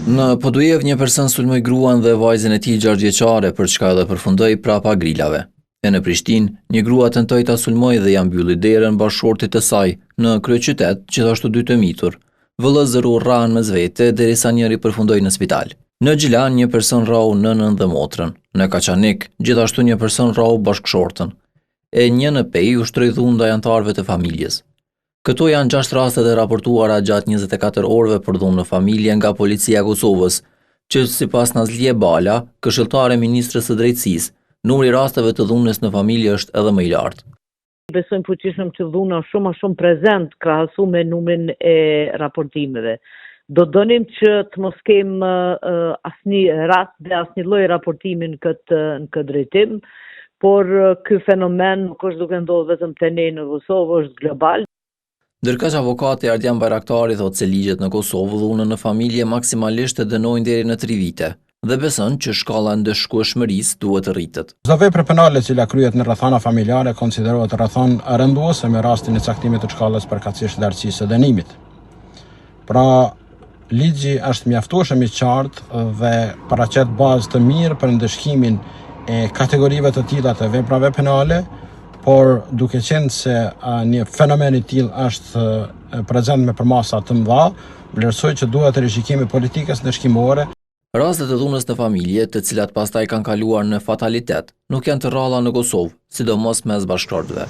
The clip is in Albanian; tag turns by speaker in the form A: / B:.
A: Në Podujevë një person sulmoi gruan dhe vajzën e tij 6 vjeçare, për çka edhe përfundoi prapa grilave. E në Prishtinë, një grua tentoi ta sulmojë dhe ia mbylli derën bashkëshortit të saj në kryeqytet, gjithashtu dy të mitur. Vëllezër u rrahën mes vete derisa njëri përfundoi në spital. Në Gjilan, një person rrahu nënën dhe motrën. Në Kaçanik, gjithashtu një person rrahu bashkëshorten. E një në Pejë ushtroi dhunë ndaj anëtarëve të familjes. Këto janë 6 rastet e raportuara gjatë 24 orëve për dhunë në familje nga Policia e Kosovës, që sipas Nazlije Bala, këshilltare e Ministres së Drejtësisë, numri i rasteve të dhunës në familje është edhe më i lartë.
B: Besojmë fuqishëm që dhuna është shumë më shumë prezent krahasu me numrin e raportimeve. Do donim që të mos kem asnjë rast dhe asnjë lloj raportimi në këtë në këtë drejtim, por ky fenomen nuk është duke ndodhur vetëm te ne në Kosovë, është global.
A: Ndërkaq avokati Ardian Bajraktari thotë se ligjet në Kosovë dhunën në familje maksimalisht e dënojnë deri në 3 vite dhe beson që shkalla e ndëshkueshmërisë duhet të rritet.
C: Çdo vepër penale e cila kryhet në rrethana familjare konsiderohet rrethanë rënduese me rastin e caktimit të shkallës përkatësisht lartësisë së dënimit. Pra, ligji është mjaftueshëm i qartë dhe paraqet bazë të mirë për ndëshkimin e kategorive të tilla të veprave penale, por duke qenë se një fenomen i tillë është prezent me përmasa të mëdha, vlerësoj që duhet rishikim i politikës ndëshkimore.
A: Rastet e dhunës në familje, të cilat pastaj kanë kaluar në fatalitet, nuk janë të rralla në Kosovë, sidomos mes bashkëshortëve.